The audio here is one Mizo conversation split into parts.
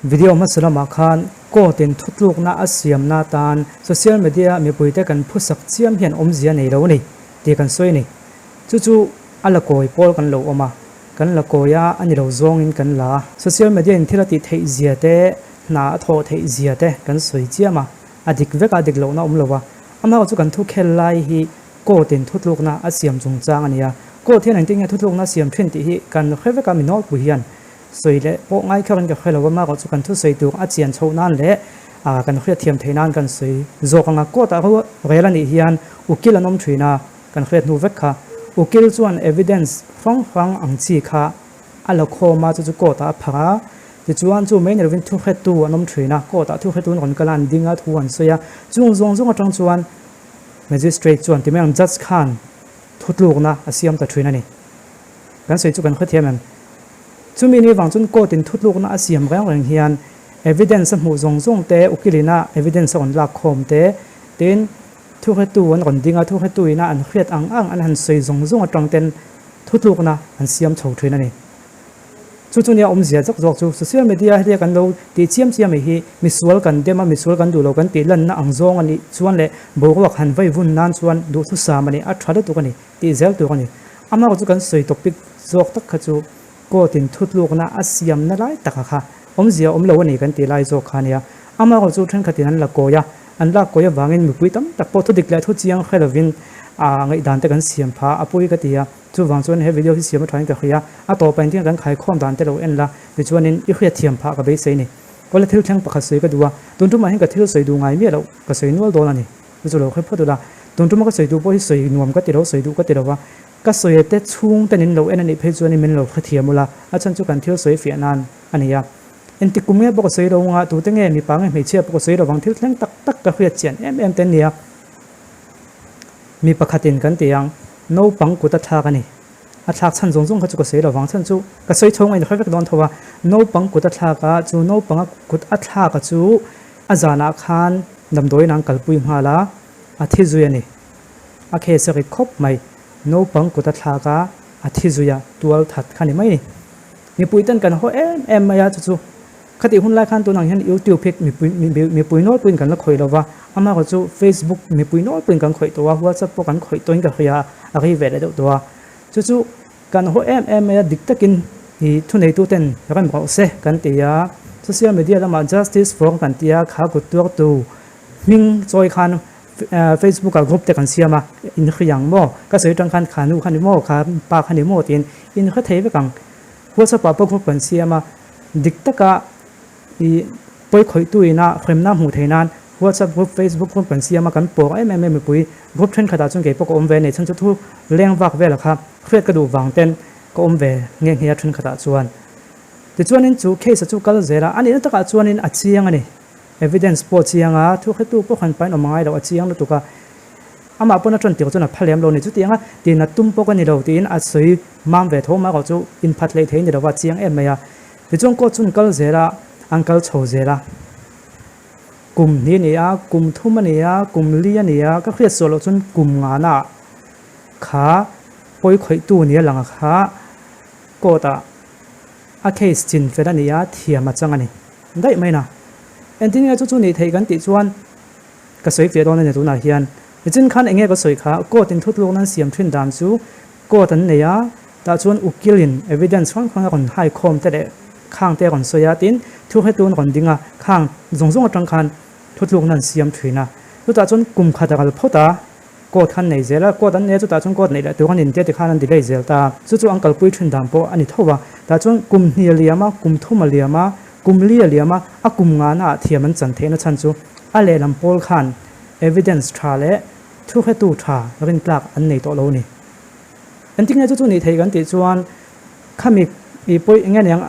Video hmasa lamah khan court in thutlukna a siamna atan social media mipuite kan phusak chiam hian awmzia nei lo a ni tih kan sawi a ni. Chu chu a la kawi pawl kan lo awm a, kan la kawi a, a ni lo zawngin kan la a. Social media in thil a tih theih zia te, hna a thawh theih zia te kan sawi chiam a, a dik vek a, dik lohna awm lo a. Amaherawhchu chu kan thu khel lai hi court in thutlukna a siam chungchang a ni a. Court hian engtin nge thutlukna a siam thin tih hi kan hre vek a, mi nawlpui hian Sawi leh pawh ngai kher in ka hre lo a, mahrawh chu kan thusawi tur a chian chhoh nan leh kan hriatthiam theih nan kan sawi zawk ang a. Court ah rel a nih hian ukil an awm thin a, kan hriat hnu vek kha. Ukil chuan evidence hrang hrang ang chi kha a la khawm a, chu chu court ah a phar a. Tichuan chu mai ni lovin thuhretu an awm thin a, court ah thuhretu an rawn kal a, an ding a, thu an sawi a. Chung zawng zawng atang chuan magistrate chuan ti mai ang judge khan thutlukna a siam ta thin a ni. Kan sawi chu kan hrethiam em? Chumi ni vang chuan court in thutlukna a siam reng reng hian evidence a hmuh zawng zawng te, ukilina evidence a rawn lak khawm te, tin thuhretu an rawn ding a, thuhretu ina an hriat ang ang an han sawi zawng zawng atang ten thutlukna an siam chho thin a ni. Chu chu nia awmzia zawk zawk chu social media hetia kan lo tih chiam chiam mai hi misual kan dem a, misual kan duh lo kan tih lanna ang zawng a nih chuan leh boruak han vai vun nan chuan duhthusam a ni, a tha lutuk a ni. Tih zel tur a ni. Amaherawh chu kan sawi topic zawk tak kha chu court in thutlukna a siamna lai taka kha awmzia awm lo a ni kan tih lai zawk kha a nia. Amaherawh chu thenkhatin an la kawi a, an lak kawi avangin mipui tam tak pawh thudik leh thu chiang hre lovin a ngaihdan te kan siam pha a pawi ka ti a. Chuvang chuan he video hi siam a thain ka hria. A tawpah engtin kan khaikhawm dan te lo en la, tichuanin i hriatthiam phah ka beisei ni. Kawla thil thleng pakhat sawi ka duh a, tun tumah hian ka thil sawi duh ngai miah loh ka sawi nual dawn a ni. Chu chu lo hre phawt ula, tun tuma ka sawi duh pawh hi sawi nuam ka ti lo, sawi duh ka ti lo va, ka sawi te chhung ten in lo en a nih phei chuanin min lo hrethiam ula, a chhan chu kan thil sawi fiah nan a ni a. Engti kum nge pawh ka sawi lo anga, tute nge mipa nge hmeichhia pawh ka sawi lo vang, thil thleng tak tak ka hriat chian em em te an ni a. Mi pakhatin kan ti ang, naupang kut a thlak a ni. A thlak chhan zawng zawng kha chu ka sawi lo vang, chhan chu ka sawi chho ngaih hre vek dawn tho a, naupang kut a thlak a, chu naupang a kut a thlak a chu a zanah khan Damdawiin an kalpui nghal a, a thi zui a ni. A case a rit khawp mai. Naupang kut a thlak a, a thi zui a, tual that kha ni mai ni. Mipui ten kan haw em em mai a, chu chu khatih hun lai khan tunang hian YouTube hi mipui mipui nawlpuiin kan la khawih lo va, amaherawh chu Facebook mipui nawlpuiin kan khawih tawh a, WhatsApp pawh kan khawih tawhin ka hria a, a rei ve leh deuh tawh a. Chu chu Kan haw em em mai a, dik takin i thuneituten rem rawh se kan ti a, social media lamah justice for kan ti a, kha kut tuartu hming chawi khan Facebook ah group te kan siam a, in hri ang maw, ka sawi atang khan kha nu kha ni maw, kha pa kha ni maw tiin in hre thei vek ang. WhatsApp ah pawh group kan siam a, dik taka i pawi khawihtu ina hremna hmuh theih nan WhatsApp group, Facebook group kan siam a, kan pawr em em em mipui group thenkhatah chuan kei pawh ka awm ve a nei chhan chu thu leng vak velah kha hriat ka duh vang ten ka awm ve nghe nghe a thenkhatah chuan. Tichuanin chu case a chu kal zel a, a nihna takah chuanin a chiang a ni. Evidence pawh a chiang a, thu hretu pawh khan pain awm a ngai lo, a chiang lutuk a. Amah pawn a tan tir chuan a pha lem lo a ni. Chutianga tina tum pawh ka ni lo tiin a sawi mam ve tho mai erawh chu inphat hleih thei a ni lo va, a chiang em mai a. Tichuan court chu an kal zel a, an kal chho zel a. Kum hnih a ni a, kum thum a ni a, kum li a ni a, ka hriat suah loh chuan kum ngana kha pawi khawihtu nia lang a kha court ah a case chin fel a ni a, thiam a chang a ni daih mai na. Engtin nge chu chu nih theih kan tih chuan ka sawi fiah dawn a ni tunah hian. Nichin khan eng nge ka sawi kha court in thutlukna an siam thin dan chu court an nei a, Tah chuan ukil in evidence hrang hrang a rawn hai khawm te leh khang te a rawn sawi a, tin thu hretu an rawn ding a, khang zawng zawng atang khan thutlukna an siam thin a. Chutah chuan kum khat a ral phawt a, court khan nei zel a, court an nei a, chutah chuan court neih leh tur an intia tikhan an delay zel ta a, chu chu an kalpui thin dan pawh a ni tho a. Tah chuan kum hnih a liam a, kum thum a liam a, kum li a liam a, a kum ngana ah thiam an chan theihna chhan chu a lehlam pawl khan evidence tha leh thu hretu tha rintlak an nei tawh lo a ni. Engtin nge chu chu nih theih kan tih chuan khami i pawi eng nge niang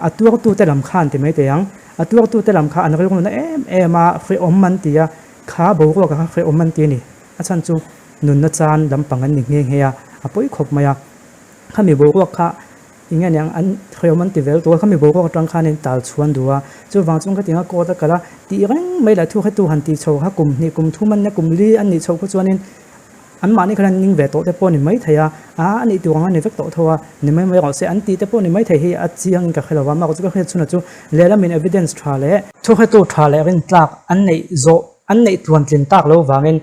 a tuartute lam khan ti mai teh ang. A tuartute lam kha an rilru na em em a, hrehawm an ti a, kha boruak ah kha hrehawm an ti a ni. A chhan chu nunna chan lampang an ni nghe nghe a, a pawi khawp mai a. Khami boruak kha eng nge niang an hrehawm an ti vel tur a, khami boruak atang khanin tal chhuan duh a. Chuvang chuan khatianga court a kal a, tih reng mai leh thu hretu han tih chho kha kum hnih kum thum an nia kum li an nih chhoh kha chuanin. Anmahni khan an ning ve tawh te pawh a ni maithei a, a a nih tur ang a ni vek tawh tho a, ni mai mai rawh se an tih te pawh a ni maithei hi a chiangin ka hre lo va, mah chu ka hriat chhunah chu lehlamin evidence tha leh thuhretu tha leh rintlak an neih zawh an neih tluantlin tak lo vangin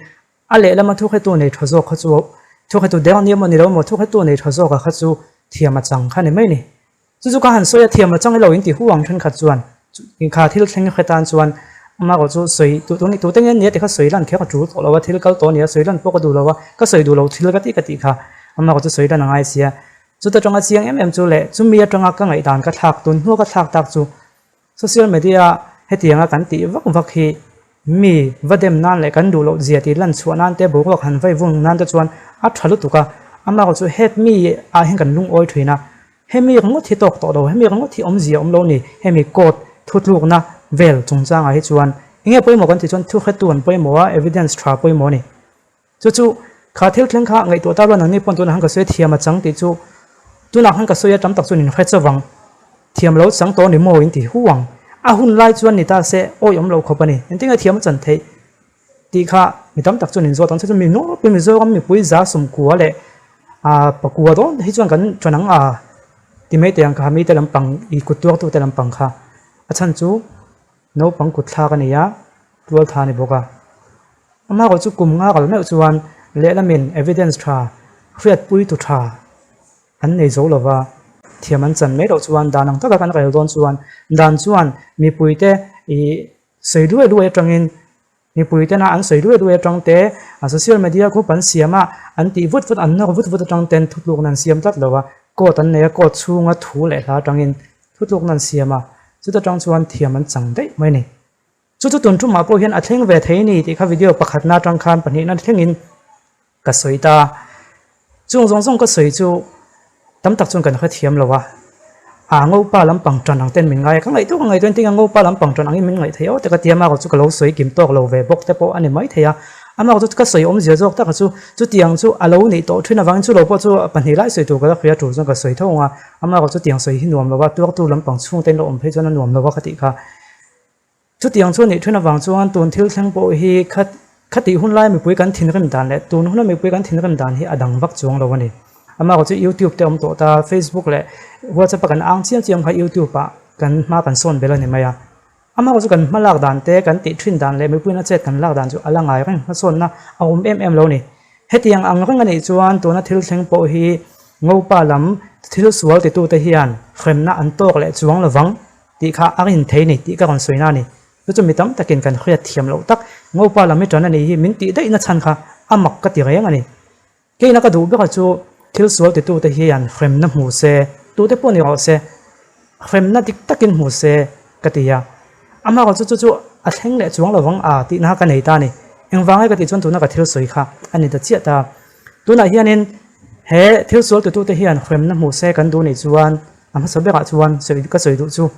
a lehlama thuhretu nei tha zawk kha chu thuhretu deuh a ni emaw ni lo emaw thuhretu nei tha zawka kha chu thiam a chang kha ni mai ni. Chu chu ka han sawi a, thiam a chang ilo in ti hu ang thenkhat chuan kha thil thleng hre tan chuan amaherawh chu sawi tu tu tute nge nia ti kha sawi lan kher a tul tawh lo a, thil kal tawh a nia sawi lan pawh ka duh lo a, ka sawi duh lo thil ka tih ka tih kha amaherawh chu sawi lan a ngai sia. Chuta tanga chiang em em chu leh chumi atanga ka ngaihdan ka thlak tun hnua ka thlak tak chu Social media hetianga kan tih vak vak hi mi va dem nan leh kan duh loh zia tih lan chhuah nan te boruak han vai vung nan te chuan a tha lutuk a, amaherawh chu het mi ah hian kan lungawi thin a, hemi ringawt hi tawk tawh lo, hemi ringawt hi awmzia awm lo ni, hemi court thutlukna vel chungchangah hi chuan enge pawimawh kan tih chuan thuhretu an pawimawh a, evidence tha pawimawh a ni. Chu chu, kha thil thleng kha ngaihtuah ta ruan ang ni pawn tunah khan ka sawi thiam a chang tih chu tunah khan ka sawi a tam tak chuan in hre chovang. Thiam lo chang tawh ni maw in ti hu ang. A hun lai chuan ni ta se awi awm lo khawp a ni. Engtin nge thiam a chan theih tih kha mi tam tak chuan in zawt ang che chu mi nawlpui Mizoram mipui za sumkua leh ah pakua dawn hi chuan kan ṭan ang a ti mai teh ang kha mite lampang i kut tuartute lampang kha a chhan chu naupang kut thlak a ni a, tualtha a ni bawk a. Amaherawh chu kum nga kal meuh chuan lehlamin evidence tha, hriatpui tu tha an nei zo lova, thiam an chan mai loh chuan dan ang taka kan rel dawn chuan dan chuan mipuite ih sawi luai luai atangin mipui tena an sawi luai luai atang te social media group an siam a an tih vut vut an nawr vut vut atang ten thutlukna an siam tlat lo a, court an nei a court chhunga thu leh hla atangin thutlukna an siam a, chuta tang chuan thiam an chang daih mai a ni. Chu chu tun tumah pawh hian a thleng ve thei ni tih kha video pakhatna atang khan pahnihna thlengin ka sawi ta. Chung zawng zawng ka sawi chu tam tak chuan kan hrethiam lo a, aa ngopa lampang tan ang ten min ngai a, ka ngaihtuah ka ngaihtuah engtin nge ngopa lampang tan angin min ngaih theih aw te ka ti a, amaherawhchu ka lo sawi kim tawk lo ve bawk te pawh a ni mai thei a, amaherawhchu ka sawi awmzia zawk taka chu chutiang chu a lo nih tawh thin avangin chu lo pawh chu pahnih lai sawi tur ka la hria tur chuan ka sawi tho ang a, amaherawhchu tiang sawi hi nuam lo a, tuartu lampang chhungte in lo awm phei chuan a nuam lo a ka tih kha. Chutiang chuan nih then avang chuan tun thil thleng pawh hi kha khatih hun lai mipui kan thinrim dan leh tun huna mipui kan thinrim dan hi a dang vak chuang lo a ni. Amaherawh chu YouTube te awm tawh ta, Facebook leh WhatsApp a kan ang chiam chiam kha YouTube ah kan hma kan sawn bel a ni mai a. Amaherawh chu kan hma lak dan te, kan tih thin dan leh mipuiin a chet kan lak dan chu a la ngai reng hmasawnna a awm em em lo a ni. Hetiang ang reng a nih chuan tuna thil thleng pawh hi ngopa lam thil sual titute hian hremna an tawk leh chuang lovang. Tih kha a rin thei ni tih ka rawn sawi na a ni. Chu chu mi tam takin kan hriat thiam loh tak, Ngopa lam hi ṭan a nih hi min tih daihna chhan kha a mak ka ti reng a ni. Keina ka duh bera chu thil sual titute hian hremna hmu se, tute pawh ni rawh se, hremna dik takin hmu se ka ti a. Amaherawh chu chu chu a thleng leh chuang lovang a tihna kha ka nei ta a ni. Engvangai ka tih chuan tuna ka thil sawi kha a ni ta chiah ta. Tunah hianin he thil sual titute hian hremna hmu se kan duh nih chuan A hmasa berah chuan sawi ka sawi duh chu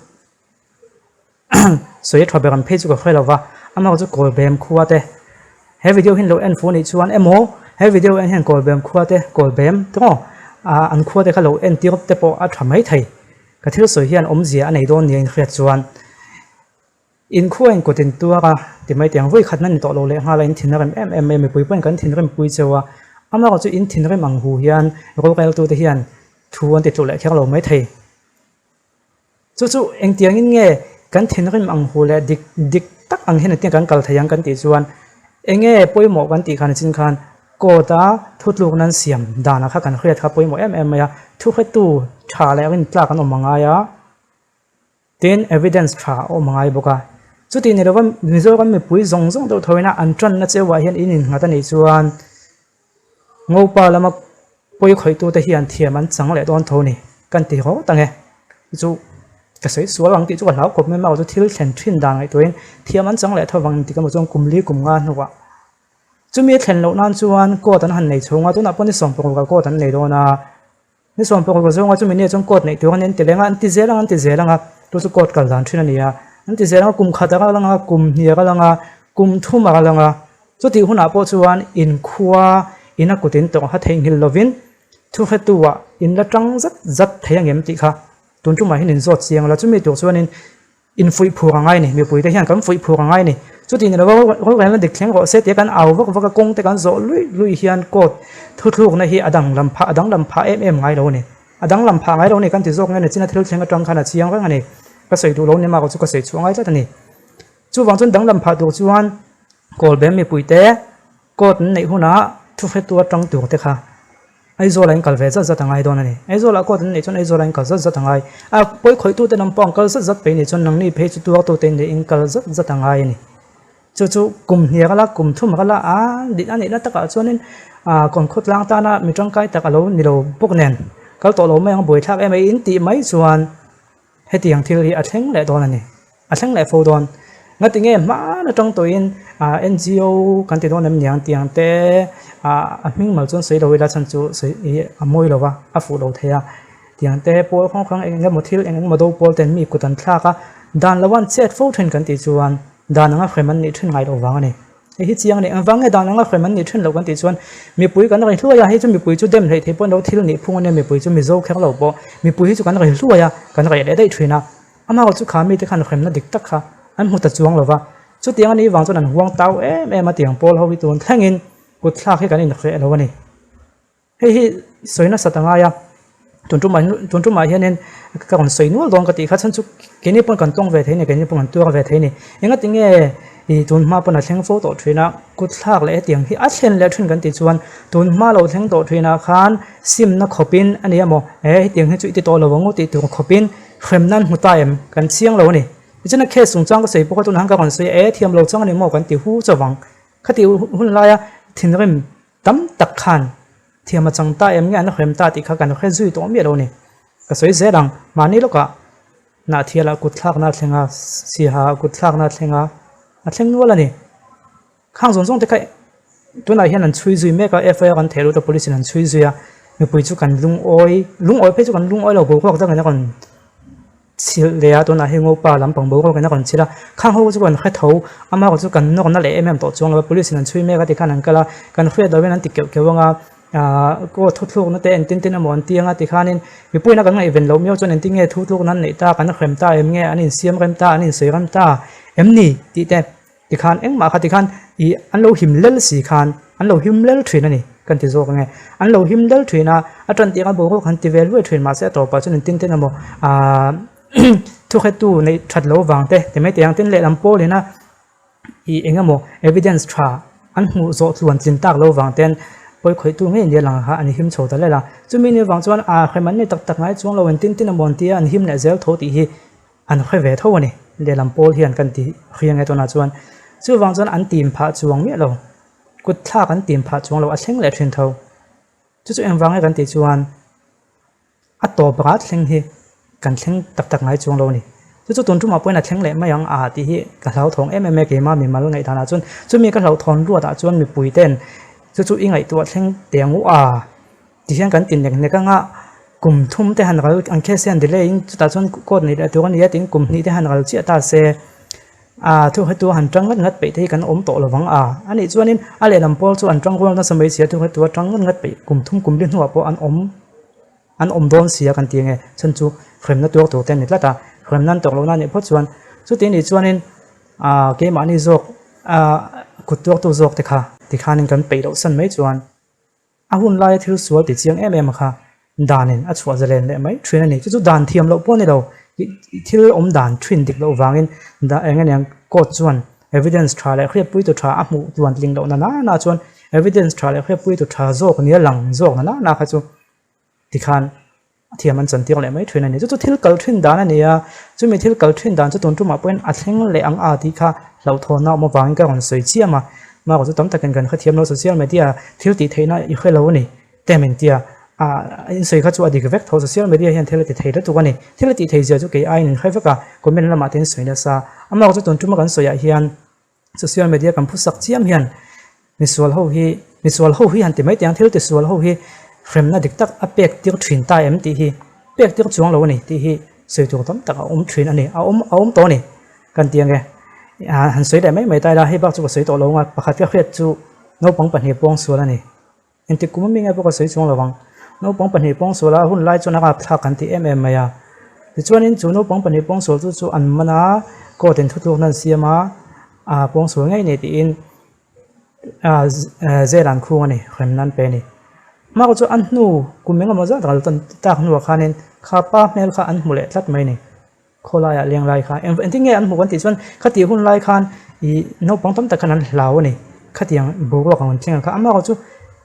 sawi a tha ber ang phei chu ka hre lo va, amaherawh chu Kawlbem khua te he video hi lo en fuh anih chuan emaw he video en hian Kawlbem khua te Kawlbem te maw ah an khua te kha lo en tir te pawh a tha mai thei ka thil sawi hian awmzia a nei dawn nia inhriat chuan. Inkhua in kut in tuar a, ti mai teh ang vawi khatna ni tawh lo leh nghal a in thinrim em em mai a, mipui pawhin kan thinrim pui cheu a, amaherawh chu in thinrim ang hu hian roreltute hian thu an ti tluh leh kher lo mai thei. Chu chu engtiangin nge kan thinrim ang hu leh dik dik tak ang hian engtin kan kal thei ang kan tih chuan enge pawimawh kan tih khan achin khan court a thutlukna an siam danah kha kan hriat kha pawimawh em em mai a, thuhretu tha leh rintlak an awm a ngai a. Tin, evidence tha a awm ngai bawk a. Chutih ni lova Mizoram mipui zawng zawng deuh tho ina an tanna cheuah hian in innghat a nih chuan Ngopa lama pawi khawihtute hian thiam an chang leh dawn tho ni kan ti haw ta nge. Chu ka sawi sual ang tih chu ka hlau khawp mai a, chu thil thlen thin dan ngaihtuahin thiam an chang leh tho vang engtik emaw chuan kum li kum nga hnuah. Chumi a thlen loh nan chuan court an han nei chhung a, tunah pawh ni 16 ah court an nei dawn a. Ni 16 zawnga chumi nia chuan court neih tur a ni an ti leng a, an ti zel ang an ti zel ang a, chu chu court kal dan thin a ni a, an ti zel ang a kum khat a kal ang a, kum hnih a kal ang a, kum thum a kal ang a, chutih hunah pawh chuan inkhua in a kut in tawrh kha theihnghilh lovin thuhretu ah in la tang zat zat thei ang em tih kha tun tumah hian in zawt chiang la, chumi tur chuanin Infuih phur a ngai a ni. Mipuite hian kan fuih phur a ngai a ni. Chuti ni lova rorelna dik thleng rawh se tia kan au vak vak a, kawng te kan zawh luih luih hian court thuthlukna hi a danglam phah a danglam phah em em ngai lo a ni. A danglam phah ngai lo a ni kan ti zawk nge ni china thil thleng atang khan a chiang reng a ni. Ka sawi duh lo ni mah chu ka sawi chhuah ngai tlat a ni. Chuvang chuan danglam phah tur chuan Kawlbem mipuite court an neih hunah thuhretu atang tur te kha Aizawl ah in kal ve zat zat a ngai dawn a ni. Aizawl ah court an neih chuan Aizawl ah in kal zat zat a ngai. A pawi khawih tute lam pawh an kal zat zat peih nih chuan nangni phei chu tuartu te in kal zat zat a ngai a ni. Chu chu kum hniar a la, kum thum a la a, a nihna takah chuanin kawn khawtlang tana mi tangkai tak a lo ni lo bawk nen kal tawh lo mai ang buaithlak em em in tih mai chuan Hetiang thil hi a thleng leh dawn a ni. A thleng leh fo dawn. Ngati nge hman atang tawhin NGO kan ti dawn em niang tiang te a hming mal chuan sawi lo ila chhan chu sawi hi a mawi lo va, a fuh lo thei a. Tiang te pawl hrang hrang eng emaw thil eng emaw do pawl ten mi kut an thlak a, dan lo an chet fo thin kan tih chuan dan anga hrem an nih thin ngai loh vang a ni. Hei hi chiang a ni. Engvang nge dan anga hrem an nih thin loh kan tih chuan mipui kan rei hluai a, hei chu mipui chu dem hleih theih pawh an lo thil nih phung a nia, mipui chu Mizo kher lo pawh mipui hi chu kan rei hluai a, kan reh leh daih thin a. Amaherawh chu kha mite khan hremna dik tak kha an hmu ta chuang lo va, chutiang a nih vang chuan an huang tau em em a tiang pawl ho hi tun thlengin kutthlak hi kan inhreh lo a ni. Hei hi sawi nasat a ngai a, tun tumah tun tumah hianin ka rawn sawi nual dawn ka tih kha chhan chu keini pawn kan tawng ve thei a ni keini pawn kan tuar ve thei a ni. Engati nge ih tun hma pawn a thleng fo tawh thin a, kut thlak leh hetiang hi a thlen leh thin kan tih chuan tun hma lo thleng tawh thinah khan simna khawpin a ni emaw he hetiang hi chu i ti tawh lo ang u tih tur khawpin hremna an hmu ta em kan chiang lo a ni. Tichuan a case chungchang ka sawi pawh kha tunah khan ka rawn sawi a, e thiam lo chang a ni maw kan ti hu chauh ang. Khati hun laia thinrim Tam tak khan thiam a chang ta em nge an hrem ta tih kha kan hre zui tawh miah lo ni. Ka sawi zel ang, mahni lawkah Nahthialah kut thlakna a thleng a, Siaha kut thlakna a thleng a, a thleng nual a ni. Khang zawng zawng te kha tunah hian an chhui zui mek a, FIR an theh lut a, police in an chhui zui a, mipui chu kan lungawi, lungawi phei chu kan lungawi lo, boruak dangin a rawn Chhilh leh a, tunah hi Ngopa lampang boruak in a rawn chhilh a, khang ho chu kan hre tho, ama erawh chu kan nawrna leh em em tawh chuang lo a, police in an chhui mek a tikhan an kal a, kan hriat loh in an ti keuh keuh ang a, aah court thuthlukna te engtin tin emaw an ti ang a tikhanin mipuiin a kan ngaihven loh miau chuan engtin nge thuthlukna an neih ta, kan hrem ta em nge, an insiam rem ta, an insawi rem ta em ni tih te. Tikhan engmah kha tikhan ih an lo him lel si khan an lo him lel thin a ni kan ti zawk ange. An lo him lel thin a, a tan tih anga boruak han ti ve luai thin mahse a tawpah chuan engtin ten emaw aah thukhettu neih that lo vang te ti mai teh ang tin lehlam pawl ina ih eng emaw evidence tha an hmuh zawh tluan tlin tak lo vang ten pawi khawihtu ngei nia lang kha an him chho ta lel a. Chumi ni vang chuan ah hrem an ni tak tak ngai chuang lo engtin tin emaw an tia an him leh zel tho tih hi An hre ve tho a ni, lehlam pawl hian kan ti hriang e tunah chuan. Chuvang chuan an tim phah chuang miah lo, kut thlak an tim phah chuang lo, a thleng leh thin tho. Chu chu engvang nge kan tih chuan a tawp rat thleng hi kan thleng tak tak ngai chuang lo a ni. Chu chu tun tumah pawhin a thleng leh mai ang a tih hi ka hlauthawng em em e keimah mimal ngaihdanah chuan. Chumi ka hlauhthawn ruatah chuan mipui ten chu chu i ngaihtuah thleng teh ang u a. Tihian kan ti nek nek anga kum thum te han ral an case hian delay in chutah chuan court neih leh tur a ni a tin kum hnih te han ral chiah ta se ah thu hetu han tang ngat ngat peih te hi kan awm tawh lovang a anih chuanin a lehlam pawl chu an tang rual nasa mai si a thu hetu a tang ngat ngat peih kum thum kum li hnuah pawh an awm an awm dawn si a kan ti ange chhan chu hremna tuar tur te a ni tlat a hremna an tawk lohna a nih phawt chuan chuti anih chuanin ah keimahni zawk ah kut tuartu zawk te kha tikhanin kan peih loh san mai chuan. A hun laia thil sual ti chiang em em a kha danin a chhuah zalen leh mai thin a ni. Chu chu dan thiam loh pawh a ni lo. Thil awm dan thin dik loh vangin eng aniang court chuan evidence tha leh hriatpuitu tha a hmuh tluan tling loh na nana chuan evidence tha leh hriatpuitu tha zawk nia lang zawk na nana kha chu tikhan A thiam an chantir leh mai thin a ni. Chu chu thil kal thin dan a ni a, chumi thil kal thin dan chu tun tumah pawhin a thleng leh ang a tih kha hlauhthawnna awm avangin ka rawn sawi chiam a. Mahrawh chu tam takin kan hrethiam lo, social media thil tih theihna i hre lo a ni te min tia. Ah in sawi kha chu a dik vek tho, social media hian thil a ti thei lutuk a ni. Thil a tih theih zia chu kei aiin in hre vek a, comment lamah te in sawi nasa. Amaherawh chu tun tuma kan sawiah hian Social media kan phusak chiam hian misual ho hi misual ho hi han ti mai teh ang thil tisual ho hi hremna dik tak a pek tir thin ta em tih hi pek tir chuang lo a ni tih hi sawi tur tam tak a awm thin a ni a awm a awm tawh a ni kan ti ange han sawi leh mai mai ta ila hei bak chu ka sawi tawh lo ang a pakhat ka hriat chu naupang pahnih pawngsual a ni. Engtik kum ami nge pawh ka sawi chuang lo ang. Naupang pahnih pawngsual a hun lai chuan a rapthlak kan ti em em mai a. Tichuanin chu naupang pahnih pawngsual chu chu an man a, court in thutlukna an siam a. A pawngsual ngei nei tiin zel an khung a ni, hremna an pe a ni. Hmar chu an hnu kum engemaw zat ral tak hnuah khanin kha pa hmel kha an hmu leh tlat mai a ni. Khawlaiah leng lai kha engtin nge an hmuh kan tih chuan khatih hun lai khan ih naupang tam tak khan an hlau a ni. Khatiang boruak ang an thleng ang kha amaherawh chu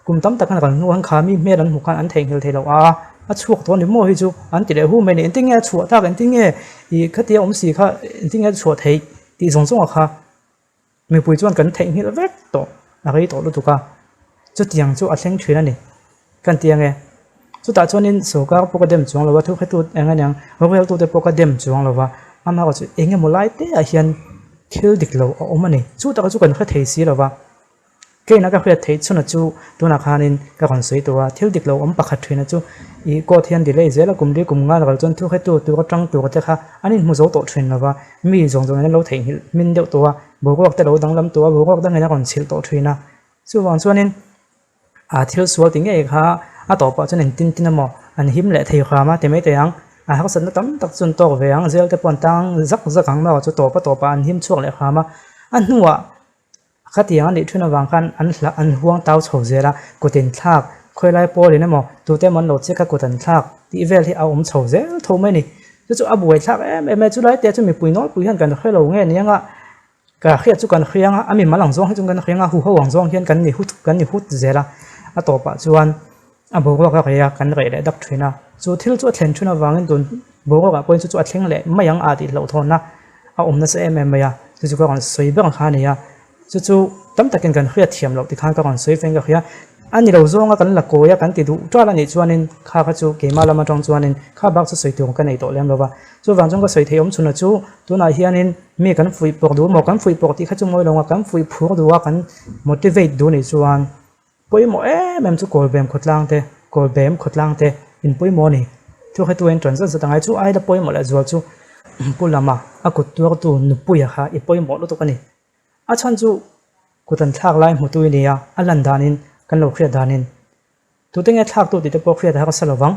kum tam tak khan ral hnu an kha mi hmel an hmuh khan an theihnghilh thei lo a, a chhuak tawh a ni maw hi chu an ti leh hu mai a ni. Engtin nge a chhuah tak engtin nge ih khatia awm si kha engtin nge a chhuah theih tih zawng zawng ah kha Mipui chuan kan theihnghilh vek tawh a rei tawh lutuk a, chutiang chu a thleng thin a ni kan ti ang e. Chutah chuanin sorkar pawh ka dem chuang lo va, thuhretu eng aniang roreltute pawh ka dem chuang lo va, amaherawh chu eng emaw lai te ah hian thil dik lo a awm a ni. Chu taka chu kan hre thei si lo va. Keina ka hriat theih chhuna chu tunah khanin ka rawn sawi tawh a, thil dik lo awm pakhat thina chu ih court hian delay zel a, kum li kum nga ral chuan thuhretu tur atang tur te kha an inhmu zo tawh thin lo va, mi zawng zawngin an lo theihnghilh hmin deuh tawh a, boruak te lo danglam tawh a, boruak dangin a rawn chhilh tawh thin a. Chuvang chuanin a thil sual ti ngei kha a tawpah chuan engtin tin emaw an him leh thei hram a ti mai thei ang, a harsatna tam tak chu an tawk ve ang, zel te pawh an tang zak zak ang maw chu tawp a tawpah an him chhuak leh hram a, a hnuah Khatiang a nih thin avang khan an hla an huang tau chho zel a, kut in thlak, khawilai pawl in emaw tute emaw an lo check a kut an thlak tih vel hi a awm chho zel tho mai a ni. Chu chu a buai thlak em em e, chulai te chu mipui nawlpui hian kan hre lo nge ni anga ka hriat chu kan hriang a, a mimal ang zawng hi chu kan hriang a, huho ang zawng hian kan ni hut kan ni hut zel a, a tawpah chuan a boruak a rei a, kan reh leh dak thin a. Chu thil chu a thlen thin avangin tun boruakah pawhin chu chu a thleng leh mai ang a tih hlauhthawnna a awm nasa em em mai a, chu chu ka rawn sawi ber ang kha a ni a. Chu chu tam takin kan hriat thiam loh tikhan ka rawn sawi fein ka hria. A ni lo zawnga kan la kawi a, kan ti duh ṭal a nih chuanin kha kha chu keimah lam aṭang chuanin kha bak chu sawi tur ka nei tawh lem lo va. Chuvang chuan ka sawi theih awm chhunah chu tunah hianin mi kan fuih pawk duh maw, kan fuih pawk tih kha chu mawi lo ang a, kan fuih phur duh a, kan motivate duh nih chuan Pawimawh em em chu Kawlbem khawtlang te, Kawlbem khawtlang te in pawimawh a ni. Thuhretu a inṭan zat zat a ngai chu aila pawimawh leh zual chu Pu Lama a kut tuartu Nupuia kha i pawimawh lutuk a ni. A chhan chu kut an thlak lai hmutu i ni a, a lan danin kan lo hriat danin tute nge thlaktu tih te pawh hriat a harsa lovang.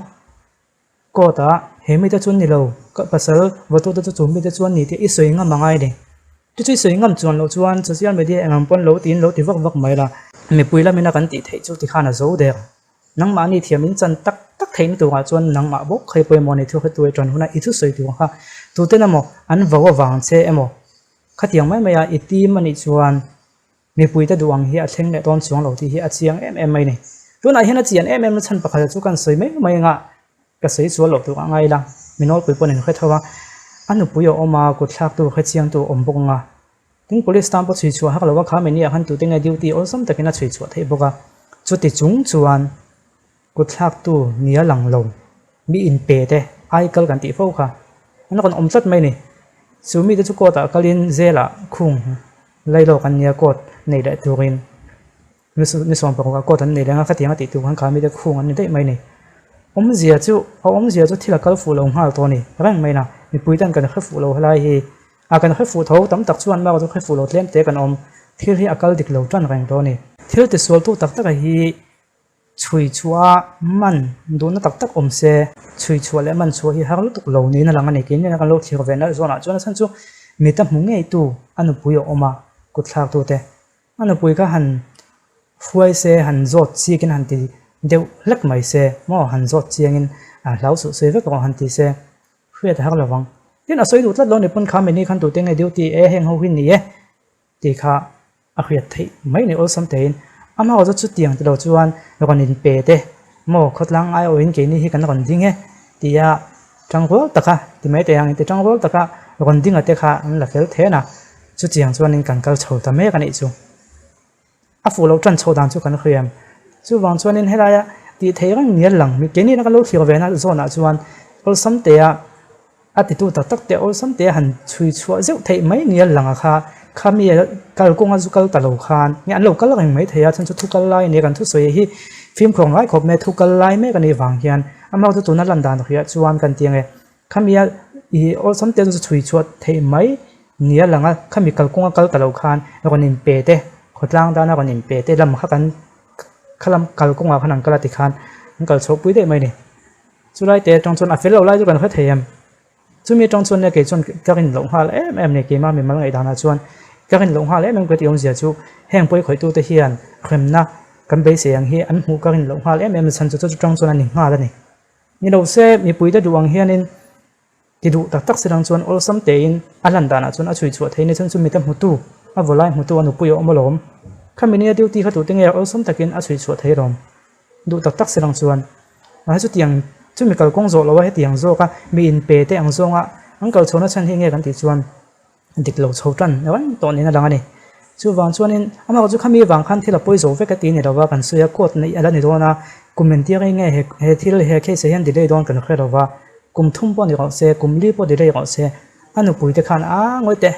Court ah he mite chu an ni lo, ka pasal vawtute chu chu mite chu an ni tih i sawi ngam a ngai ni. Chu chu i sawi ngam chuan loh chuan social media eng ang pawn lo tiin lo ti vak vak mai la. Mipui lamina kan tih theih chu tikhan a zo der. Nangmahni thiam in chan tak tak theihna turah chuan nangmah bawk kha i pawimawh ni thu hretu e ṭan huna i thusawi tur kha tuten emaw an vo avang che emaw khatiang mai maia i tim a nih chuan Mipuite duh ang hi a thleng leh dawn chuang lo tih hi a chiang em em mai ni. Tunah hian a chian em em na chhan pakhat chu kan sawi mai mai anga ka sawi sual loh tur a ngai la, mi nawlpui pawhin an hre tho a, a nupui a awm a, kut thlaktu hre chiangtu a awm bawk anga. Tin, police tan pawh chhui chhuah hak lo a, kha mini ah khan tute nge duty awlsam takin a chhui chhuah theih bawk a, chuti chung chuan Kut thlaktu nia lang lo, mi inpe te ai kal kan tih fo kha an rawn awm tlat mai ni. Chu mite chu court ah kalin jail ah khung lai lawk an nia court nei leh turin ni 16 ah court an nei leh anga khatiang a tih tur khan kha mite khung an ni daih mai ni. Awmzia chu a awmzia chu thil a kal fuh lo nghal tawh a ni reng mai na, mipui ten kan hre fuh lo helai hi a kan hre fuh tho tam tak chuan bakah chu hre fuh lo tlem te kan awm, thil hi a kal dik lo tan reng tawh a ni. Thil tisualtu tak tak a hi Chhui chhuah man duhna tak tak awm se, chhui chhuah leh man chhuah hi har lutuk lo niin a lang a ni. Keini kan lo thlir ve nalh zawnah chuan a chhan chu mita hmu ngeitu a nupui a awm a, kut thlaktute. A nupui kha han hruai se, han zawt chikin han ti deuh hlek mai se maw, han zawt chiangin a hlau suh sawi vek rawh han ti se, hriat a har lo vang. Tin, a sawi duh tlat lo ni pawn kha mini khan tute nge duty e, heng ho hi ni e tih kha a hriat theih mai ni awlsam tein amah chu chutiang tilo chuan rawn in pe te maw khawtlang ai awhin keini hi kan rawn ding e tia tangrual taka ti mai thei ang inti tangrual taka rawn dinga te kha an la fel then a chutiang chuanin kan kal chho ta mek a nih chu. A fuh loh tan chhoh dan chu kan hriam. Chuvang chuanin helaia tih theih reng ni a lang. Keini ina kan lo thlir ve na zawnah chuan awlsam tea a titu tak tak te awlsam tea han chhui chhuah zeuh theih mai ni a lang a kha. Kha mi kalkawnga zu kal ta lo khan nge an lo kal reng mai thei a chhan chu thu kal lai a nia kan thusawi hi fimkhur ngai khawp mai a thu kal lai mek a nih vang hian amah chu tuna lan dan hriah chuan kan ti ang e. Khami a ih awlsam te chu chhui chhuah theih mai ni a lang a, khami kalkawnga kal ta lo khan rawn in pe te, khawtlang dana rawn in pe te lam kha kan khalam kalkawngah khan an kal a ti khan an kal chhoh pui daih mai a ni. Chulai te atang chuan a fel lo lai chu kan hre thei em? Chumi atang chuan nia kei chuan ka rin loh nghal em em a ni keimah mimal ngaihdanah chuan. Ka rin loh nghal em em ka tih awmzia chu heng pawi khawihtute hian hremna kan beisei ang hi an hmuh ka rin loh nghal em em chhan chu chu chutang chuan a ni nghal a ni. Ni lo se mipuite duh ang hianin ti duh tak tak silang chuan awlsam tein a hlan danah chuan a chhui chhuah thei ni chhan chu mite hmutu a vawlai hmutu a nupui a awm alawm. Khami nia duty kha tute nge awlsam takin a chhui chhuah thei alawm. Duh tak tak silang chuan mahse chutiang chumi kalkawng zawh loha hetiang zawka mi inpe te ang zawnga an kal chhohna chhan hi nge kan tih chuan dik lo chho tan reng tawh niin a lang a ni. Chuvang chuanin amah chu khami vang khan thil a pawi zo vek a ti ni lova kan sawi a, court neih a la ni dawn a, kum entir hi nge he thil he case ah hian delay dawn kan hre lova, kum thum pawh ni rawh se, kum li pawh delay rawh se, a nupui te khan a ngawi teh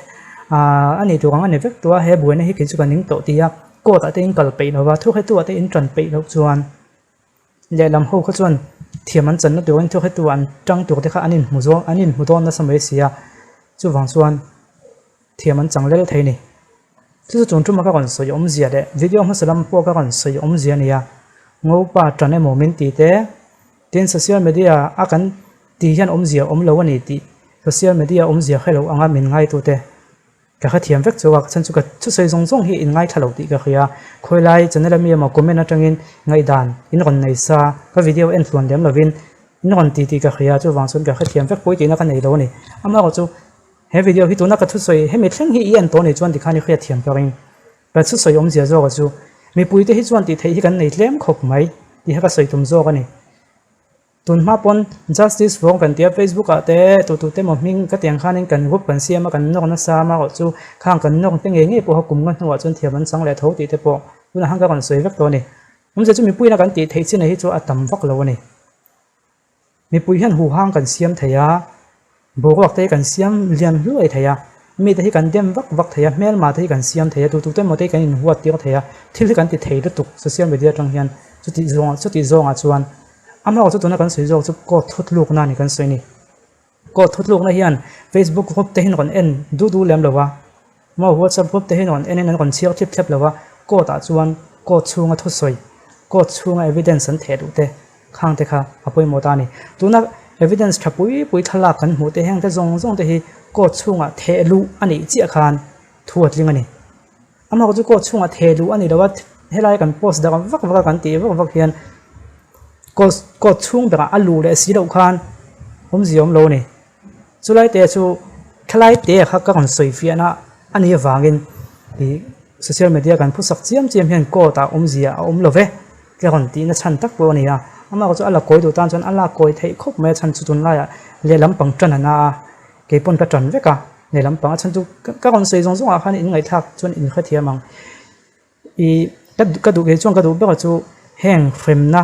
a ni tur ang a ni vek tawh a, he buaina hi kei chu ka ning tawh ti a, court ah te in kal peih lova, thuhretu ah te in tan peih loh chuan lehlam ho kha chuan thiam an channa turin thuhretu an tang tur te kha an inhmu zawng an inhmu dawn nasa mai si a, chuvang chuan thiam an chang lel thei a ni. Chu chu chung tuma ka rawn sawi awmzia leh video hmasa lam pawh ka rawn sawi awmzia a ni a, Ngopa tan emaw min ti te, tin social media a kan tih hian awmzia awm lo a ni tih social media awmzia hre lo anga min ngaitute. Ka hrethiam vek chu a, ka chhan chu ka thusawi zawng zawng hi in ngaithla lo tih ka hria. Khawilai channel ami emaw comment atangin ngaihdan in rawn nei sa, ka video en tluan lem lovin in rawn ti tih ka hria, chuvang chuan ka hrethiam vek pawi tihna ka nei lo a ni. Amaherawh chu he video hi tuna ka thusawi hemi thleng hi i en tawh a nih chuan tikhan i hriatthiam ka ring. Ka thusawi awmzia zawka chu mipuite hi chuan tih theih hi kan nei tlem khawp mai tih kha ka sawi tum zawk a ni. Tun hma pawn Justice vawng kan tia Facebook ah te tu tu te maw hming ka tiang khanin kan group kan siam a kan nawk nasa a marawh chu khang kan nawk te ngei ngei pawh kha kum nga hnuah chuan thiam an chang leh tho tih te pawh tunah khan ka rawn sawi vek tawh a ni. Awmzia chu mipuiin a kan tih theih chin hi chu a tam vak lo a ni. Mipui hian huhang kan siam thei a. Boruak te hi kan siam lian hluai thei a, mite hi kan dem vak vak thei a, hmelma te hi kan siam thei a, tu tute emaw te hi kan inhuat tir thei a, thil hi kan ti thei lutuk social media atang hian chutih zawngah chutih zawngah chuan amaherawhchu chu tuna kan sawi zawk chu court thutlukna a ni kan sawi a ni. Court thutlukna hian Facebook group te hi an rawn en duh duh lem lo va, Maw WhatsApp group te hi rawn en in an rawn chhiar thlip thlep lo a, court ah chuan court chhunga thusawi, court chhunga evidence an theh duh te khang te kha a pawimawh ta a ni. Tuna evidence tha pui pui thlalak kan hmuh te heng te zawng zawng te hi court chhungah theh luh a nih chiah khan thu a tling a ni. Amah chu court chhungah theh luh a ni lo a, helai kan post darh vak vak a kan tih vak vak hian court court chhung berah a luh leh si loh khan awmzia awm lo a ni. Chulai te chu thalai te kha ka rawn sawi fiahna a nih avangin ih social media kan phusak chiam chiam hian court ah awmzia a awm lo ve ka rawn tihna chhan tak pawh a ni a, amah chu a la kawi duh tan chuan a lak kawi theih khawp mai a chhan chu tunlaiah lehlam pang tan a na a, kei pawn ka tan vek a lehlam pang a chhan chu ka rawn sawi zawng zawng ah khan in ngaihthlak chuan in hrethiam ang. Ih ka ka duh kei chuan ka duh ber chu heng hremna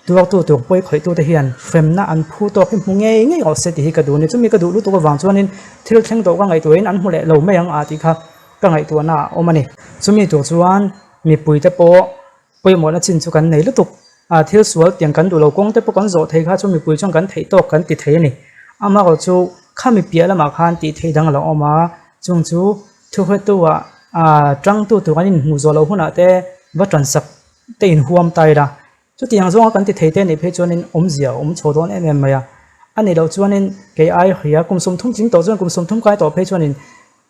tuartu tur pawi khawih tute hian hremna an phu tawk hi hmu ngei ngei rawh se tih hi ka duh a ni. Chumi ka duh lutuk avang chuanin thil thleng tawh ka ngaihtuahin an hmu leh lo mai ang a tih kha ka ngaihtuahna a awm a ni. Chumi tur chuan mipuite pawh pawimawhna chin chu kan nei lutuk. A thil sual tiang kan duh lo kawng te pawh kan zawh thei kha chu mipui chuan kan theih tawk kan ti thei a ni. Amaherawhchu khami piah lamah khan tih theih dang a lo awm a, chung chu Thuhretu ah tangtu tur an inhmuh zawh loh hunah te va tansak te inhuam ta ila. Chutiang zawnga kan ti thei te nih phei chuanin awmzia a awm chho dawn em em mai a. A nih loh chuanin kei ai hria kum 30 tling tawh chuan kum 30 kai tawh phei chuanin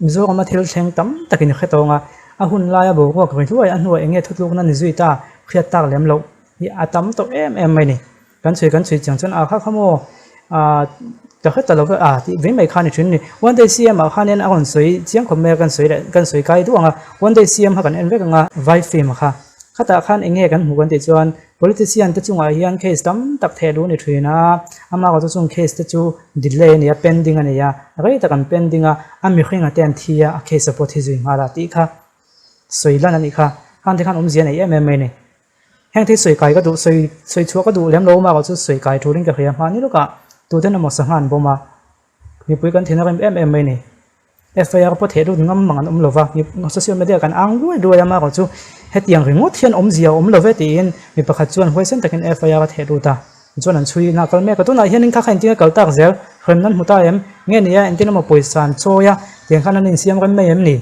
Mizorama thil thleng tam takin hre tawng a, a hun laia boruak ri hluai a hnuah eng nge thutlukna ni zui ta hriat tak lem loh hi a tam tawh em em mai a ni. Kan chhui kan chhui chiang chuan a kha kha maw ah ka hre ta lo ve ah tih vei mai kha a ni thin a ni. One day CM ah khanin a rawn sawi chiang khawp mai a kan sawi leh kan sawi kai duh ang a, one day CM kha kan en vek ang a vai film kha. Khatah khan eng nge kan hmuh kan tih chuan politician te chungah hian case tam tak theh luh a ni thin a, amah erawh chu chung case te chu delay a ni a pending a ni a, rei tak an pending a, a mihring a te an thi a, a case a pawh thi zui nghal a tih kha sawi lan a nih kha. Khang te khan awmzia a nei em em mai a ni. Heng thil sawi kai ka duh, sawi sawi chhuah ka duh lem lo mah chu sawi kai turin ka hria hmani lawkah tuten emaw sangha an bawm a, mipui kan thin a rem em em mai ni. FIR pawh theh lut ngam mang an awm lo va, social media kan ang luai luai a mah chu hetiang ringawt hian awmzia a awm lo ve tiin mi pakhat chuan huaisen takin FIR a theh lut a, tichuan an chhui na kal mek a. Tunah hianin kha kha engtin a kal tak zel, hremna an hmu ta em? Nge ni a engtin emaw pawisa an chawi a, tiang khan an insiam rem mai em ni?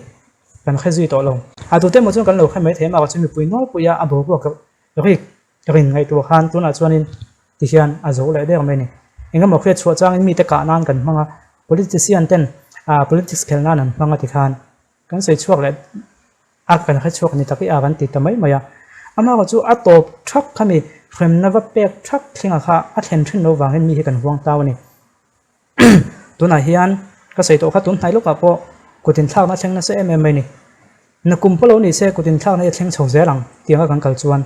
Kan hre zui tawh lo. A tute emaw chuan kan lo hre mai thei a, chu mipui nawlpui a, a boruak rik rin ngaihtuah khan tunah chuanin tihian a zo leh der mai a ni. Engemaw hriat chhuah changin mite kah nan kan hmang a, politician ten politics khelh nan an hmang a tikhan. Kan sawi chhuak leh a, kan hre chhuak ni tak i a kan ti ta mai mai a. Amaherawh chu a tawp thak khami hremna va pek thak thlenga kha a thlen thin lo vangin mi hi kan huang tau a ni. Tunah hian ka sawi tawh kha tun hnai lawkah pawh kut inthlakna a thleng nasa em em mai a ni. Nakum pawh lo ni se kut inthlakna hi a thleng chho zel ang tianga kan kal chuan.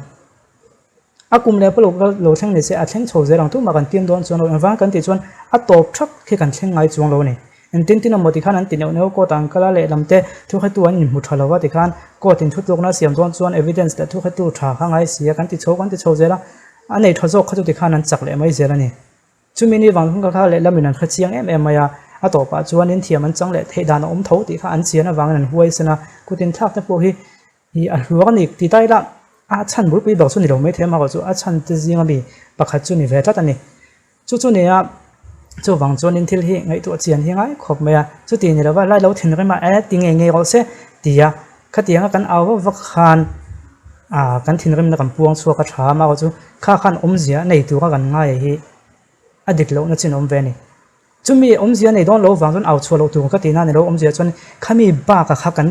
A kum leh pawh lo kal lo thleng ni se a thleng chho zel ang tumah kan tim dawn chuan lo engvang kan tih chuan a tawp thak khi kan thleng ngai chuang lo a ni. Engtin tin emaw tikhan an ti neuh neuh court ah an kal a lehlam te thuhretu an inhmu tha lo a tikhan court in thutlukna a siam dawn chuan evidence leh thuhretu tha kha ngai si a kan ti chho kan ti chho zel a a nei tha zawk kha chu tikhan an chak leh mai zel a ni. Chumi ni vang kha kha lehlamin an hre chiang em em mai a, a tawpah chuan in thiam an chang leh theih dan a awm tho tih kha an chian avangin an huaisen a, kut inthlak te pawh hi Ih a hluak a ni ti ta ila a chhan bulpui ber chu ni lo maithei amaherawh chu a chhan te zinga mi pakhat chu ni ve tlat a ni. Chu chu nia chuvang chuanin thil hi ngaihtuah chian hi ngai khawp mai a, chuti ni lova lai lo thinrim a e ti ngei ngei rawh se tia khatianga kan au vak vak khan ah kan thinrimna kan puang chhuak a tha amaherawh chu kha khan awmzia a nei tura kan ngai hi a dik lohna chin awm ve a ni. Chumi awmzia nei dawn lo vang chuan au chhuah loh tur ka tihna a ni lo, awmzia chuan khami baka kha kan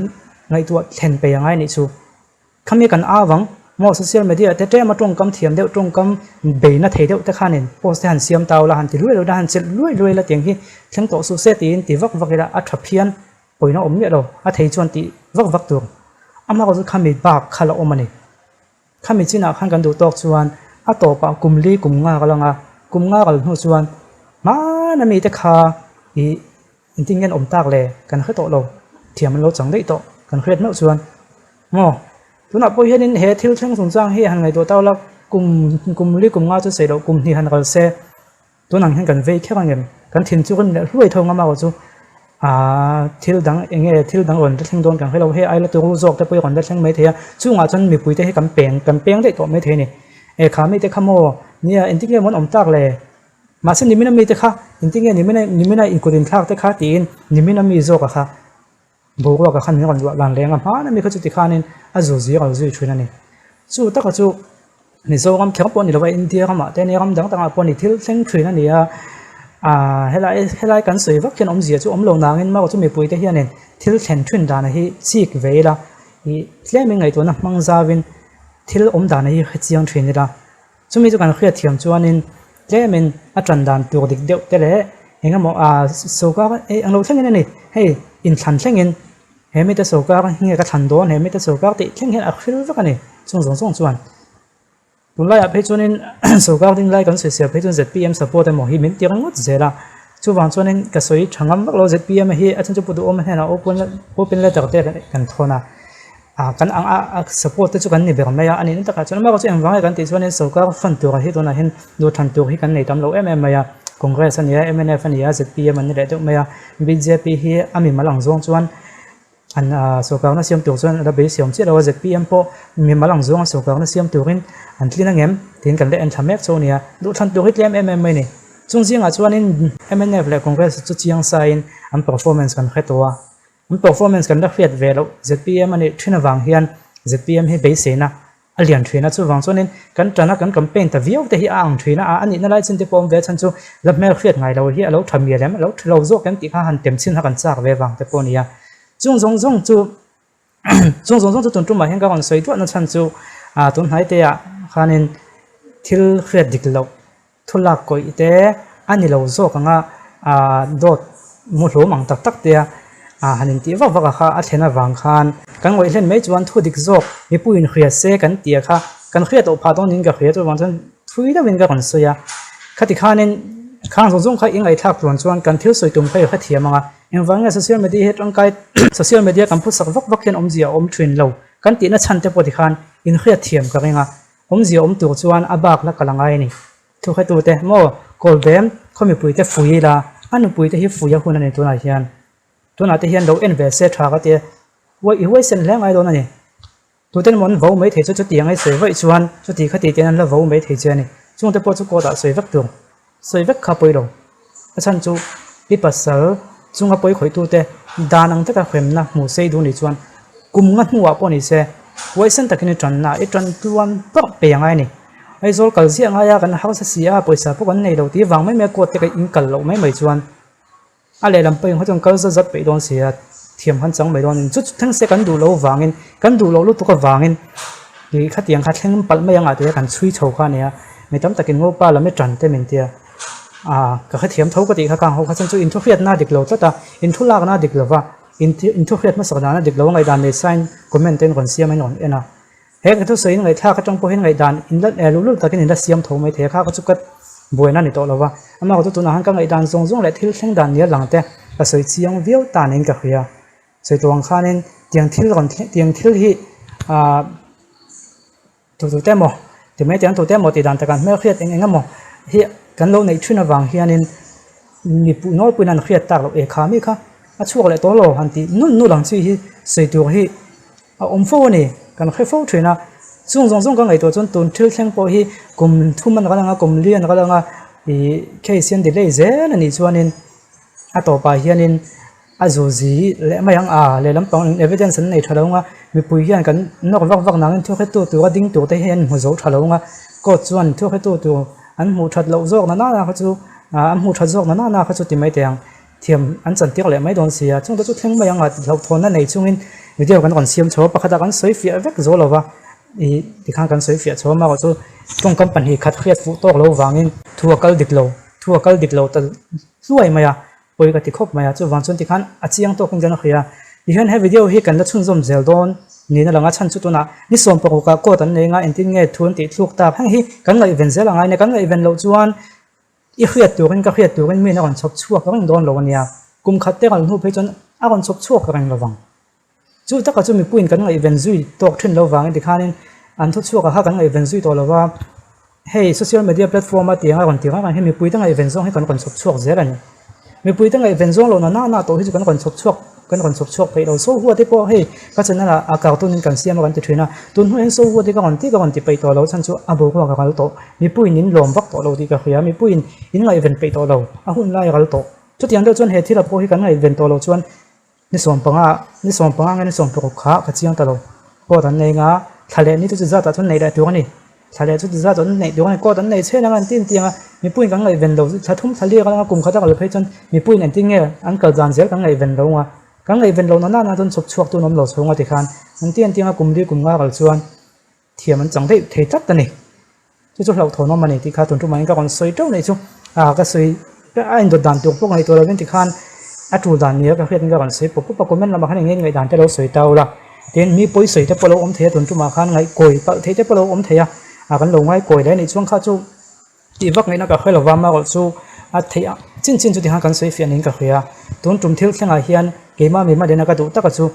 ngaihtuah thlen peih angai anih chu. Khami kan au ang maw social media te tlema tawngkam thiam deuh tawngkam beina thei deuh te khanin post te han siam tau la han ti luai luai la han chelh luai luai la tiang hi thleng tawh suh se tiin ti vak vak ila a tha phian pawina awm miah lo a thei chuan tih vak vak tur. Amaherawhchu chu khami bak kha la awm a ni. Khami chinah khan kan duh tawk chuan a tawpah kum li kum nga ka lang a, kum nga kal hnu chuan hmana mite kha ih engtin nge an awm tak le kan hre tawh lo, thiam an lo chang daih tawh kan hriat meuh chuan maw tunah pawh hianin he thil thleng chungchang hi han ngaihtuah tau la kum kum li kum nga chu sawi loh kum hnih han kal se. Tun ang hian kan vei kher ang em? Kan thin chu rem leh hluai tho ngam a chu aaa thil dang eng nge thil dang rawn la thleng dawn kan hre lo hei ai la turu zawk te pawh hi rawn la thleng mai thei a chungah chuan mipui te hi kan peng kan peng daih tawh mai thei a ni. E kha mite kha maw nia engtin nge maw an awm tak le? Mahse nimina mite kha engtin nge nimina nimina inkut inthlak te kha tiin nimina mi zawk a kha Boruak ah khan min rawn luah lan reng a, hmana mi kha chuti khanin a zu zir a lo zui thin a ni. Chu taka chu Mizoram kher pawh a ni lo a, India ramah te ania ram dang dangah pawh a ni thil thleng thin a ni a, aaa helai helai kan sawi vak hian awmzia chu awm lo nangin marawh chu mipuite hianin thil thlen thin dana hi chik ve ila ih tlemin ngaihtuahna hmang zauin thil awm dana hi hrechiang thin ila. Chumi chu kan hriat thiam chuanin tlemin a tan dan tur dik deuh te leh eng emaw ah sawrkar ei ang lo thlengin a ni. Hei inthlan thlengin he mite sawrkar hi nge ka thlan dawn he mite sawrkar tih thleng hian a hril vek a ni chung zawng zawng chuan. Tunlaiah phei chuanin sawrkar ding lai kan sawi siam phei chuan zpm support emaw hi min ti ringawt zel a. Chuvang chuanin ka sawi tha ngam vak lo zpm hi a chhan chu Pu Duhawma hnenah open open letter te kan thawn a. Ah kan ang a a support te chu kan ni ber mai a, a nihna takah chuan amaherawhchu engvang nge kan tih chuanin sorkar fund turah hi tunah hian duhthlan tur hi kan nei tam lo em em mai a, Congress a ni a, mnf a ni a, zpm an ni leh deuh mai a, bjp hi a mimal ang zawng chuan an ah sorkarna siam tur chuan a la beisei awm chiah lo a, zpm pawh mimal ang zawnga sorkarna siam turin an tlin ang em tiin kan la en thla mek chu a ni a, duhthlan tur hi tlem em em mai a ni. Chung zingah chuanin mnf leh Congress chu chiang saiin an performance kan hre tawh a. An performance kan la hriat ve loh zpm a nih thin avang hian zpm hi beiseina a lian thin a, chuvang chuanin kan tana kan campaign ta viau te hi a ang thin a, a nihna lai chin te pawh awm ve chhan chu la hmel hriat ngai lo hi a lo tha mial em, a lo tha lo zawk em tih kha han tem chhin kha kan chak ve vang te pawh a ni a. Chung zawng zawng chu chung zawng zawng chu tun tumah hian ka rawn sawi duah na chhan chu ah tun hnai te ah khanin thil hriat dik loh Thu lak kawih te a ni lo zawk ang a, aah dawt mu hlawm ang tak tak te a aah han intih vak vak a kha a thlen avang khan kan ngawih hlen mai chuan thu dik zawk mipui in hria se kan tih a kha kan hriat tawh phah dawn niin ka hria chuvang chuan thui deuhin ka rawn sawi a, khati khanin khang zawng zawng kha i ngaihthlak tluan chuan kan thil sawi tum kha i hrethiam ang a, engvang nge social media hi tangkai social media kan phusak vak vak hian awmzia a awm thin lo kan tihna chhan te pawh tikhan in hriatthiam ka ring a. Awmzia awm tur chuan a bak la kal a ngai a ni. Thuhretute maw Kawlbem khaw mipuite fui ila, a nupuite hi fui a hun a ni tunah hian. Tunah te hian lo en ve se tha ka ti a, uai i huaisen hle ngai dawn a ni. Tuten maw an vo mai thei chu chutiang ei sawi vaih chuan chuti khati ten an la vo mai thei che a ni. Chungte pawh chu court ah sawi vek tur. Sawi vek kha pawi lo. A chhan chu i pasal chunga pawi khawihtute dan ang taka hremna hmuh sei duh nih chuan kum nga hnuah pawh ni se huaisen takin i tanna i tan tluan pawh pe angai a ni. Aizawl kal ziah ngai a kan hausa si a pawisa pawh kan nei lo tih vang mai mai a court te ka in kal loh mai mai chuan a lehlam pawhin khaw chuan kal zat zat peih dawn si a. Thiam kan chang mai dawn a ni. Chu chu thleng se kan duh loh vangin, kan duh loh lutuk avangin ih khatiang kha thleng palh mai ang ah tia kan chhui chho kha a ni a. Mi tam takin Ngopa lam i tan te min tia. Aaa ka hrethiam tho ka tih kha kang ho kha chuan chu inthuhriatna a dik lo tlat a, inthulakna a dik lo va, inthuhriat hmasak dan a dik lo a ngaihdan nei sain comment te in rawn siam a in rawn en a. He ka thusawi in ngaihthlak atang pawhin ngaihdan in la eh luhlul takin in la siam tho mai thei a, kha kha chu ka buaina a ni tawh lo va. Amah erawh chu tunah khan ka ngaihdan zawng zawng leh thil thleng dan nia lang te ka sawi chiang viau ta niin ka hria. Sawi tawh ang khanin tiang thil rawn thleng tiang thil hi ah tu tu te emaw ti mai tiang tu te emaw tih dan takah hmelhriat eng eng emaw hi kan lo neih thin avang hianin mipui nawlpuiin an hriat tak loh eh kha mi kha a chhuak leh tawh lo han tih nul nul ang chi hi sawi tur hi A awm fo a ni, kan hre fo thin a. Chung zawng zawng ka ngaihtuah chuan tun thil thleng pawh hi kum thum a ni ang a, kum li a ni ang a, ih case hian delay zel a nih chuanin a tawpah hianin a zu zi leh mai ang a, lehlam pang evidence an nei tha lo ang a, mipui hian kan nawk vak vak nangin thu hretu tura ding tur te hi an hmu zo tha lo ang a, court chuan thu hretu tur an hmuh that loh zawk na nana kha chu an hmuh that zawk na nana kha chu ti mai teh ang. Thiam an chantir leh mai dawn sia, chungte chu thleng mai ang a, hlauhthawnna nei chungin video kan rawn siam chho a, pakhatah kan sawi fiah vek zo lo va, ih tikhan kan sawi fiah chho a, amaherawhchu tawngkam 2 khat hriat fuh tawk lo vangin thu a kal dik lo, thu a kal dik lo ta hluai mai a, pawi ka ti khawp mai a, chuvang chuan tikhan a chiang tawkin kan hria. Tihian he video hi kan la chhunzawm zel dawn niin a lang a, chhan chu tunah ni 16 ah court an nei anga engtin nge thu an tih thluk tak, heng hi kan ngaihven zel a ngai nia, kan ngaihven loh chuan I hriat turin ka hriat turin miin a rawn chhawp chhuak reng dawn lo a nia. Kum khat te ral hnu phei chuan a rawn chhawp chhuak reng lo vang. Chu taka chu mipuiin kan ngaihven zui tawk thin lo vangin tikhanin an thu chhuakah kha kan ngaihven zui tawh lo va. Hei social media platform a tiang a rawn ti reng reng hi mipuite ngaihven zawng hi kan rawn chhawp chhuak zel a ni. Mipuite ngaihven zawng lohna na na tawh hi chu kan rawn chhawp chhuak kan rawn chhawp chhuak peih lo. Sohua te pawh hei ka channel ah a cartoon in kan siam a kan ti thin a, tun hnuaiah hian Sohua te ka rawn ti ka rawn ti peih tawh lo chhan chu a boruak a ral tawh. Mipuiin in lawm vak tawh lo tih ka hria, mipuiin in ngaihven peih tawh lo, a hun lai a ral tawh. Chutiang deuh chuan he thil a pawh hi kan ngaihven tawh loh chuan Ni 15, ni 15 nge ni 16 kha ka chiang ta lo. Court an nei nga, thla leh ni chu chi zatah chuan neih leh tur a ni. Thla leh chu chi zat an neih tur a ni. Court an nei chhen anga an tin tiang a, mipuiin kan ngaihven lo. Thla thum thla liak anga kum khat a kal phei chuan mipuiin engtin nge an kal dan zel kan ngaihven lo nga. Kan ngaihven lo na nana chuan chhawp chhuak tun awm lo chhunga tikhan an ti an tiang a kum li kum nga kal chuan thiam an chang daih thei tlat a ni. Chu chu hlauhthawn awm a ni tih kha tun tumah in ka rawn sawi teuh nei chu ah ka sawi a indawt dan tur pawh ngaihtuah lovin tikhan a tul dan nia ka hriat in ka rawn sawi pawp pawp a comment lamah khan eng nge ngaihdan te lo sawi ta ula tin mi pawi sawi te pawh lo awm thei a tun tumah khan ngaihkawi palh theih te pawh lo awm thei a ah kan lo ngaikawi leh a nih chuan kha chu tih vak ngaihna ka hre lova amaherawh chu a theih a chin chin chu tikhan kan sawi fiah niin ka hria tun tum thil thlengah hian keimah mi hmalena ka duh taka chu.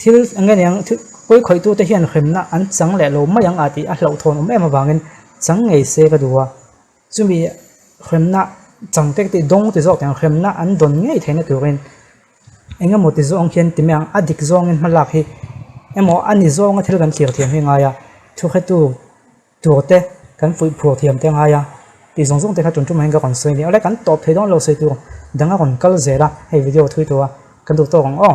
Thil eng nge niang thil pawi khawihtute hian hremna an chang leh lo mai ang a tih a hlauhthawn awm em avangin chang ngei se ka duh a. Chumi hremna chang te tih dawng ti zawk teh ang hremna an dawn ngei theihna turin eng emaw ti zawng hian ti mai ang a dik zawngin hma lak hi emaw a ni zawnga thil kan thlir thiam hi ngai a thuhretu Tur te kan fuih phur thiam te ngai a, tih zawng zawng te kha tun tumah hian ka rawn sawi a ni. Awle kan tawp thei dawn lo sawi tur dang a rawn kal zel a, hei video thui tur a kan duh tawk ang aw.